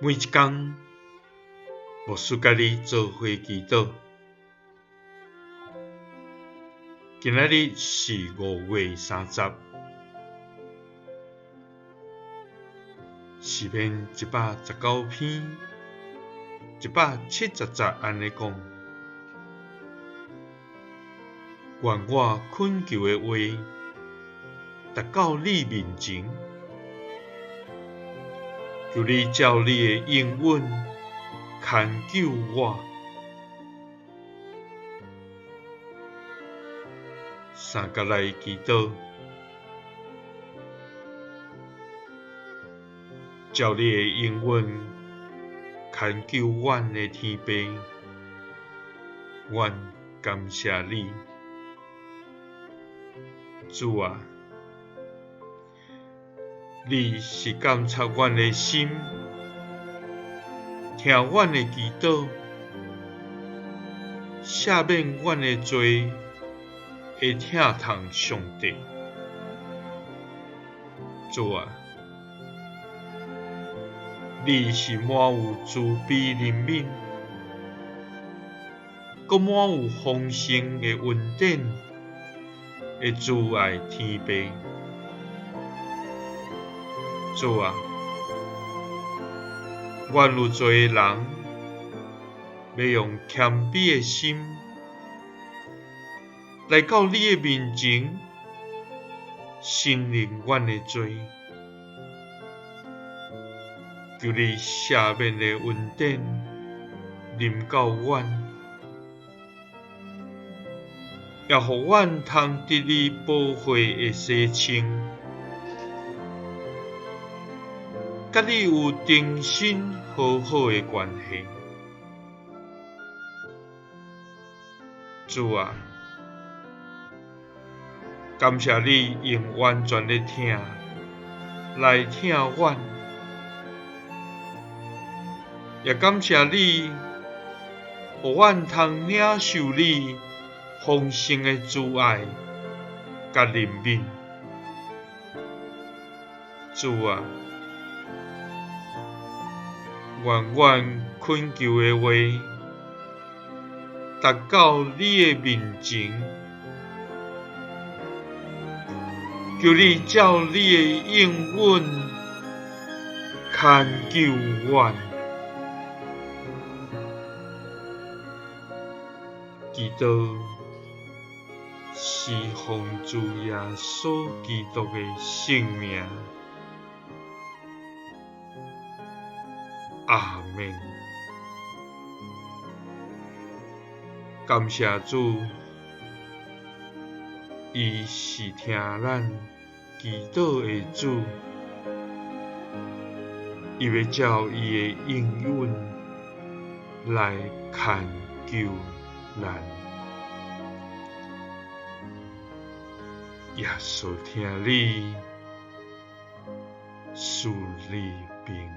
每一工，牧師佮你做伙祈禱。今仔日是5月30，詩篇119篇170節按呢講：願我懇求的話，達到你面前。求你照你的應允牽救我。三佮來祈禱，照你的應允牽救阮的天父，阮感謝你，主啊！你是監察阮的心，聽阮的祈禱，赦免阮的罪的疼痛上帝。主啊，你是滿有慈悲憐憫，閣滿有豐盛的恩典的慈愛天父。主啊，阮有罪的人，欲用謙卑的心來到你的面前，承認阮的罪，求你赦免的恩典臨到阮，也予阮通得你寶血的洗清。佮你有重新和好的關係。主啊，感謝你用完全的疼來疼阮，也感謝你，予阮通領受你豐盛的慈愛佮憐憫。主啊，願阮懇求的話，達到你的面前，求你照你的應允牽救阮。祈禱是奉主耶穌基督的聖名。阿們。感謝主，伊是聽咱祈禱的主，伊欲照伊的應允來牽救咱。耶穌疼你，賜你平